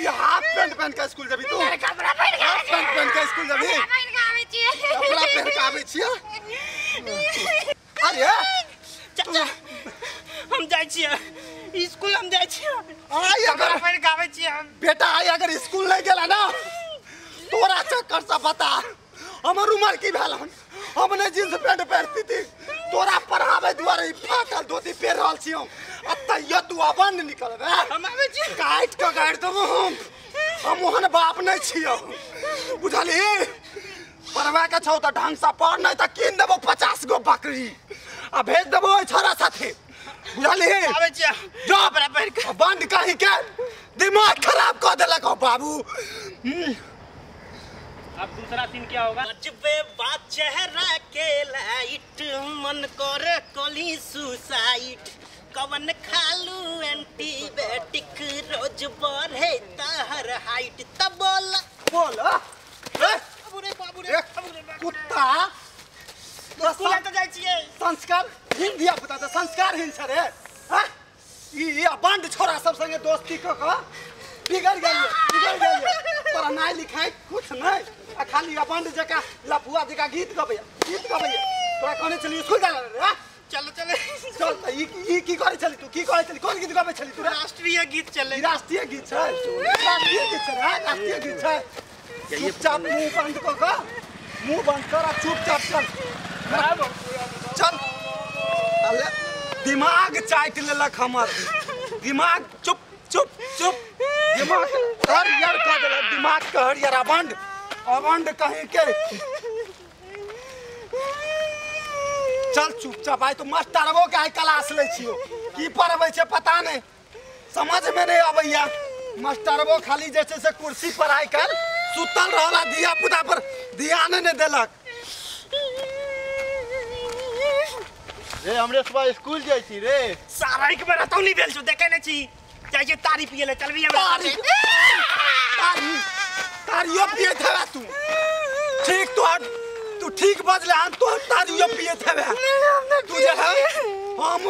ई half pant पहन के school जबी तू? कपड़ा पहिर के हाफ पैंट पहन के स्कूल जबी? कपड़ा पहिर के आबै छियै। कपड़ा पहन के आबै छियै? अरे चाचा हम जाइ छियै स्कूल, हम जाइ छियै। आइ अगर पहिर के आबै छियै हम। बेटा आइ अगर स्कूल नहीं गेला ना तोरा चक्कर से बता हमर उमर की भेल हन। हम ने जींस पैंट पहिरती थी तोरा पढ़ावे दुआरे ई फाटल धोती पहिर रहल छी हम आ तैयो तू अबंड निकलबे। हम आबै छी काटि के गाड़ि देबो हम। हम ओहन बाप नहीं छियौ बुझलही। पढ़वा के छौ तऽ ढंग से पढ़ नहीं तऽ कीन देबो 50 गो बकरी आ भेज देबो ओहि छोरा साथे बुझलही। आबै छियै जो कपड़ा पहिर के। बंद कहीं के दिमाग खराब कऽ देलक हौ बाबू। अब दूसरा सीन क्या होगा? गजबे बात चेहरा के लाइट मन कर कली सुसाइड कवन खालू एंटीबायोटिक रोज बढ़े तहर हाइट तब बोल बोल बाबू रे बाबू रे कुत्ता स्कूल त जाइ छियै। संस्कार हीन धिया पुता त संस्कार हीन छ रे। हां ई अबंड छोरा सब संगे दोस्ती क क बिगड़ गेलियै बिगड़ गेलियै। तोरा नाइ लिखाइ कुछ नहीं आ खाली अबंड जका लफुआ जका गीत गबैया गीत गबैया। तोरा कहने छली स्कूल जाला रे? चल चल चल। त ई की करै छली तू? की करै छली? कोन गीत गबै छली तू? राष्ट्रीय गीत चले। ई राष्ट्रीय गीत छै? राष्ट्रीय गीत छै रे, राष्ट्रीय गीत छै। चुपचाप मुंह बंद क क मुंह बंद कर आ चुपचाप चल चल। अरे दिमाग चाटि लेलक हमर दिमाग। चुप चुप चुप दिमाग हरियर कऽ देलक दिमाग के हरियर। अबंड अबंड कहीं के। चल चुपचाप। आइ तो मास्टरबो के आइ क्लास लै छियो की पढ़बै छै पता नहीं समझ में नहीं अबैया। मास्टरबो खाली जे छै से कुर्सी पर आइ काल्हि सुतल रहला धिया पुता पर ध्यान नहीं देलक। रे हमरे सुबह स्कूल जाइ छी रे। सारा एक बेर एतौ नहीं भेल छौ देखै नै छी जाइ छियै तारी पियै ले चलबी हमरा तारी तारी तारियो पियैत हेबे तू। ठीक तू ठीक बजले हन तू तारियो पियैत हेबे तू जे है। हम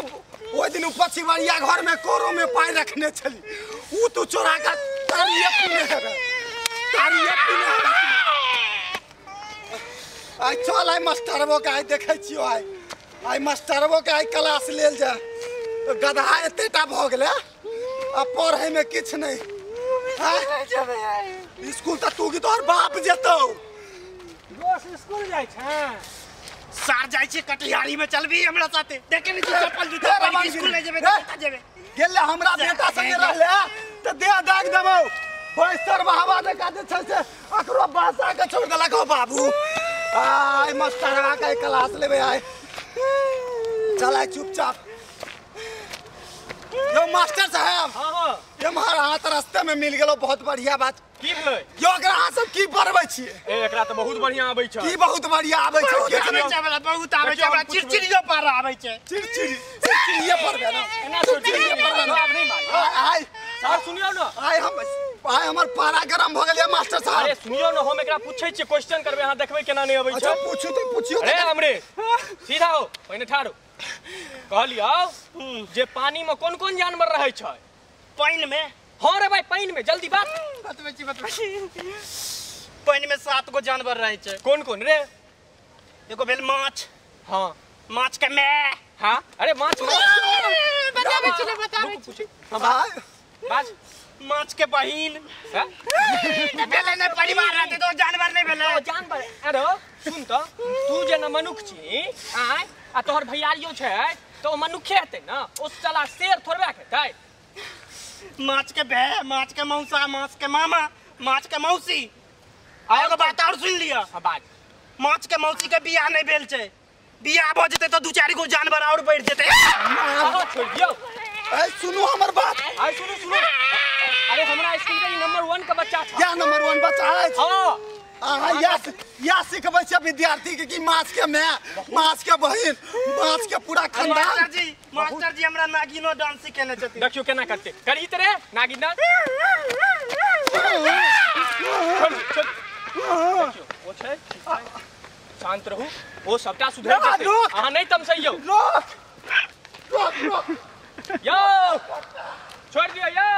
ओहि दिन पछिवरिया घर में कोरो में पाइ रखने छली ऊ तू चोरा के तारियो पीने हेबे तारियो पीने हेबे। आइ चल आइ मास्टरबो के आइ देखै छियो आइ आइ मास्टरबो के आइ क्लास लेल जा। गधा एतेटा भऽ गेलै आ पढ़ै में किछु नहीं। स्कूल तऽ तू की तोहर बाप जेतौ। दोस्त स्कूल जाइ छै? सार जाइ छियै कटिहारी में चलबी हमरा साथे? देखे नै छी चप्पल जूता पहिर के स्कूल नै जेबै तऽ कतऽ जेबै? गेलै हमरा बेटा संगे रहले तऽ देह दागि देबौ। बैसर बहावा जकाँ जे छै से अकरो बासा के छोड़ि देलक हौ बाबू। आइ मास्टरबा के क्लास लेबै आइ। चल आइ चुपचाप। यो मास्टर साहब। हाँ हाँ ये हमारा हाथ रास्ते में मिल गेलो बहुत बढ़िया बात। की भेलै? यो एकरा अहाँ सब की पढ़बै छियै? ए एकरा तऽ बहुत बढ़िया आबै छै। की बहुत बढ़िया आबै छै? बहुत आबै छै हमरा बहुत आबै छै हमरा चिड़चिड़ियो पार आबै छै। चिड़चिड़ी चिड़चिड़िये पढ़बै ना एना चिड़चिड़िये पढ़बै ना आब नहीं मार। आइ सर सुनियौ ना आइ हम आइ हमर पारा गरम भऽ गेल मास्टर साहब। अरे सुनियौ ना हम एकरा पूछै छियै क्वेश्चन करबै अहाँ देखबै केना नहीं आबै छै। अच्छा पूछू तऽ पूछियौ। अरे हमरे सीधा हो पहिने ठाढ़ हो। कहलियौ जे पानी में कोन कोन जानवर रहै छै? पानि में? हाँ रे भाई पानि में जल्दी बात। बतबै छी बतबै छी। पानि में 7 गो जानवर रहै छै। कोन कोन रे? एगो भेल माछ। हाँ माछ के my. हाँ अरे माछ बताबै छी बताबै छी। बाज माछ के बहिन भेलै नै परिवार रहतै तऽ जानवर नै भेलै। जानवर अरे सुन तऽ तू जेना मनुख छी आय आ तोहर भैयारियो छै तऽ ओ मनुखे हेतै ने ओ साला शेर थोड़बे हेतै। माछ के भै माछ के मौसा माछ के मामा माछ के मौसी। आ एगो बात और सुनि लिअ। हाँ बाज। माछ के मौसी के बियाह नहि भेल छै। बियाह भऽ जेतै तऽ 2-4 गो जानवर और बढ़ि जेतै। छोड़ि दियौ। ए सुनू हमर बात। आइ सुनू सुनू। अरे हमरा स्कूल के नंबर 1 के बच्चा छै। क्या नंबर 1 बच्चा अछि? हां अहाँ या सिखबै छै विद्यार्थी के कि माछ के my माछ के बहिन माछ के पूरा खानदान। मास्टर जी हमरा नागिनो डांस सिखेने छथिन। देखियौ केना करतै करही त रे नागिन डांस। देखियौ ओ छै शांत रहू ओ सबटा सुधरि जेतै। अहाँ नहि तमसैयौ। रोक रोक रोक यौ छोड़ दियौ यौ।